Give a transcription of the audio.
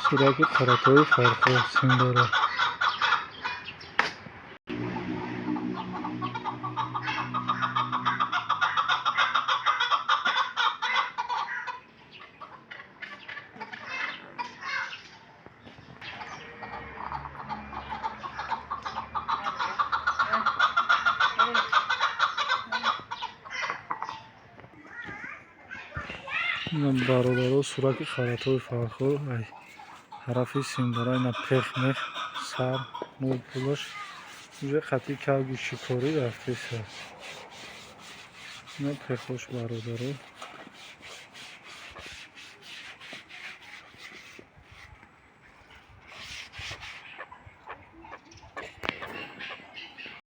Сураки Қаратои Фархор, симдора. Бародаро, сураки Қаратои Фархор ай тарафи Симдора, ина пех мех, сар мӯй пулаш уже хати кавги шикорӣ рафтеса. Ина пехош, бародаро.